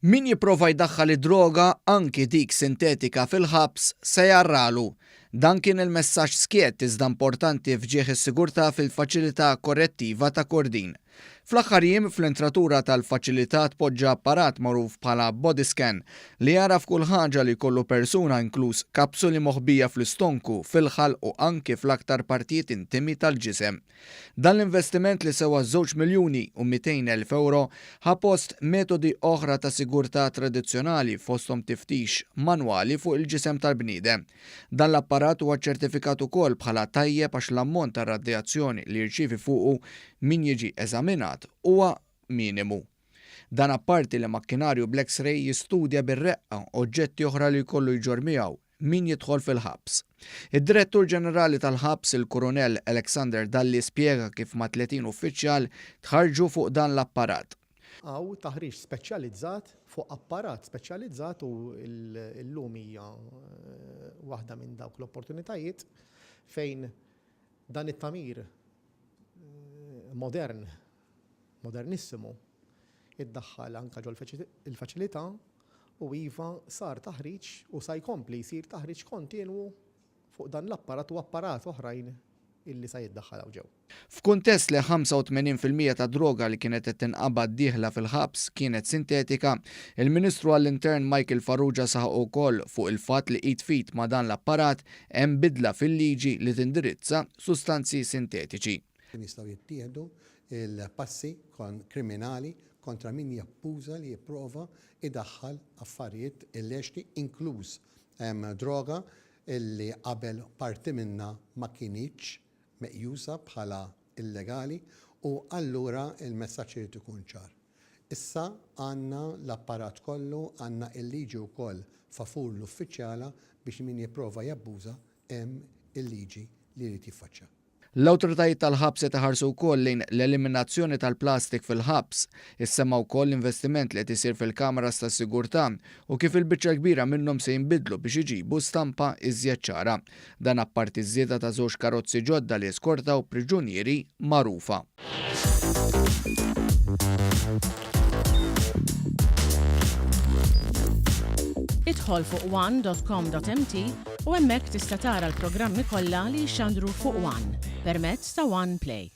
Min jipprova jdaħħal id-droga, anki dik sintetika fil-ħabs, se jgħarralu. Dan kien il-messaġġ skjett iżda importanti f'ġieħ is-sigurtà fil-Faċilità Korrettiva ta' Kordin. Fl-aħħar jiem, fl-entratura tal-faċilità tpoġġa apparat magħruf bħala body scan li jagħraf kull ħaġa li jkollu persuna inkluż kapsuli moħbija fl-istonku, fil-ħalq u anki fl-aktar partijiet intimi tal-ġisem. Dan l-investiment li sewa żewġ miljuni u 200,000 ewro ħa post metodi oħra ta' sigurtà tradizzjonali fosthom tiftix manwali fuq il-ġisem tal-bniedem. Dan l-apparat huwa ċċertifikat ukoll bħala tajjeb għax l-ammont ta' radjazzjoni li jirċievi fuqu min jiġi eżaminat huwa minimu. Dan apparti li makkinarju bl-X-ray jistudja bir-reqqa oġġetti oħra li jkollu jġorr miegħu min jidħol fil-ħabs. Id-Direttur Ġenerali tal-Ħabs, il-Kurunell Alexander Dalli spjega kif ma' 30 uffiċjal tħarrġu fuq dan l-apparat. Hawn taħriġ speċjalizzat fuq apparat speċjalizzat u llum hija waħda minn dawk l-opportunitajiet fejn dan it-tagħmir modern, modernissimu, iddaħħal anke ġol il-faċilità u iva sar taħriġ u sa jkompli jsir taħriġ kontinwu fuq dan l-apparat u apparat oħrajn illi sa jiddaħħal hawn ġew. F'kuntest li 85% tad-droga li kienet qed tinqabad dieħla fil-ħabs kienet sintetika, il-Ministru għall-Intern Michael Farrugia saħaq ukoll fuq il-fatt li id f'id ma' dan l-apparat hemm bidla fil-liġi li tindirizza sustanzi sintetiċi. Jistgħu jittieħdu l-passi kriminali kontra min jabbuża li jipprova jdaħħal affarijiet illeċti inkluż droga li qabel parti minnha ma kinitx meqjusa bħala illegali u allura l-messaġġ irid ikun ċar. Issa għandna l-apparat kollu, għandna l-liġi wkoll favur l-uffiċjala biex min jipprova jabbuża hemm il-liġi li jrid jiffaċċja. L-awtoritajiet tal-ħabs qed iħarsu wkoll lejn l-eliminazzjoni tal-plastik fil-ħabs. Issemma wkoll l-investiment li qed isir fil-kameras tas-sigurtà u kif il-biċċa l-kbira minnhom se jinbidlu biex iġibu stampa iżjed ċara. Dan apparti ż-żieda ta' żewġ karozzi ġodda li jeskortaw priġunieri magħrufa. Idħol fuq one.com.mt u hemmhekk tista' tara l-programmi kollha li jixxandru fuq One permezz ta' One Play.